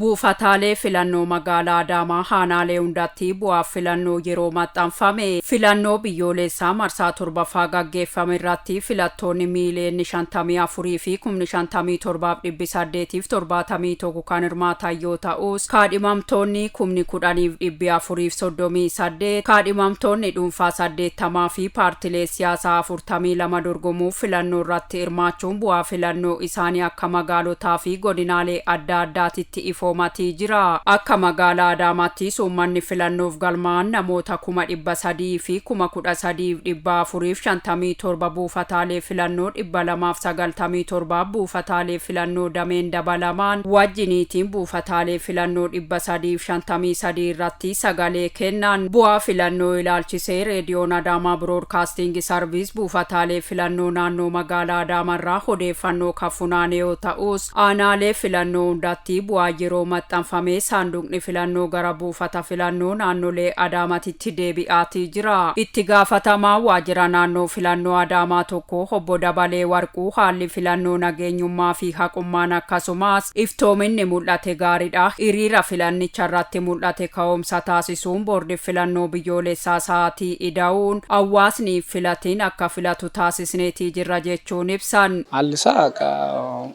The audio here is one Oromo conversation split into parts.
Buufataalee filannoo magaalaa Adaamaa aanaalee hundatti bu'aa filannoo yeroo maxxanfame. Filannoo biyyoolessaa marsaa torbaffaa gaggeeffame irratti filattoonni miiliyoonni 54 fi 57,871 kan hirmaatan yoo ta'us, kaadhimamtoonni 10,438, kaadhimamtoonni dhuunfaa 80 fi paartilee siyaasaa 42 dorgomuuf filannoo irratti hirmaachuun bu'aa filannoo isaanii akka magaalotaa fi godinaalee adda addaatitti ifoomatii jira. Akka magaalaa Adaamaattis uummanni filannoof galmaa'an namoota 313,457 buufataalee filannoo 297, buufataalee filannoo dameen dabalamaan wajjiniitiin buufataalee filannoo 353 irratti sagalee kennan. Bu'aa filannoo ilaalchisee Reediyoon Adaamaa Broadcasting Service buufataalee filannoo naannoo magaalaa Adaamaarraa odeeffannoo kan funaane yoo ta'us, aanaalee filannoo hundatti bu'aa yeroo maxxanfame saanduqni filannoo gara buufata filannoo naannolee Adaamaatitti deebi'aatii jira. Itti gaafatamaa waajjira naannoo filannoo Adaamaa tokko obbo Dabalee Warquu, haalli filannoo nageenyummaa fi haqummaan akkasumas iftoominni mul'ate gaariidha. Hiriira filannicha irratti mul'ate ka'umsa taasisuun boordi filannoo biyyoolessaa sa'aatii ida'uun hawaasni filatiin akka filatu taasisneetii jirra jechuun ibsan. Haalli isaa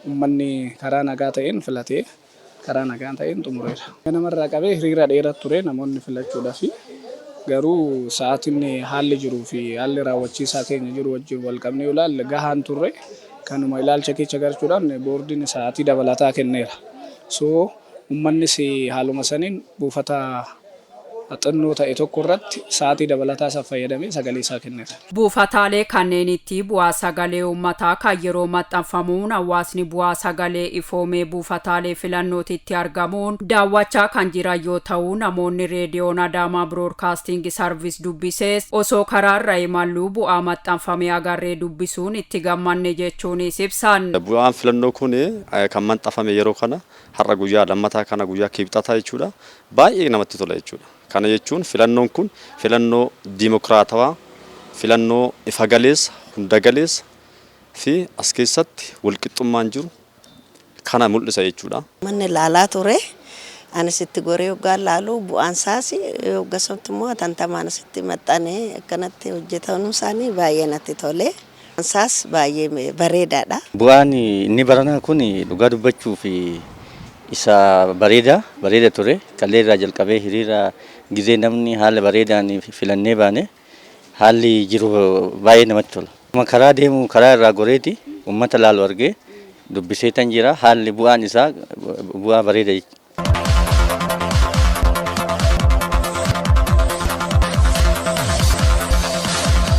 uummanni karaa nagaa ta'een filatee karaa nagaa ta'een xumureera. Ganamarraa qabee hiriira dheeraa ture namoonni filachuudhaaf, garuu sa'aatiin haalli jiruu fi haalli raawwachiisaa keenya jiru wajjin wal qabnee yoo ilaalle gahaan turre. Kanuma ilaalcha keessa galchuudhaan boordiin sa'aatii dabalataa kenneera. So uummannis haaluma saniin buufata xinnoo ta'e tokko irratti sa'aatii dabalataa isa fayyadamee sagalee isaa kenneera. Buufataalee kanneenitti bu'aa sagalee uummataa kan yeroo maxxanfamuun hawaasni bu'aa sagalee ifoomee buufataalee filannootitti argamuun daawwachaa kan jiran yoo ta'u, namoonni Reediyoon Adaamaa Broadcasting Service dubbisees osoo karaarra imalluu bu'aa maxxanfame agarree dubbisuun itti gammanne jechuunis ibsan. Bu'aan filannoo kun kan maxxanfame yeroo kana, har'a guyyaa lammataa kana, guyyaa Kibxataa jechuudha. Baay'ee namatti tola jechuudha. Kana jechuun filannoon kun filannoo diimokiraatawaa, filannoo ifa galeessa, hunda galeessa fi as keessatti walqixxummaan jiru kana mul'isa jechuudha. Manni ilaalaa ture. Anis itti goree hoggaan laalu bu'aan isaas hoggasatti immoo atantamaan asitti maxxanee akkanatti hojjetamuu isaanii baay'ee natti tole. Isaas baay'ee bareedaadha. Bu'aan inni baranaa kun dhugaa dubbachuu fi isa bareeda bareeda ture. Kallee irraa jalqabee hiriira gizee namni haala bareedaan filannee baane, haalli jiru baay'ee namatti tola. Karaa deemu karaa irraa goreeti uummata laalu argee dubbisee tan jira. Haalli bu'aan isaa bu'aa bareeda jechuudha.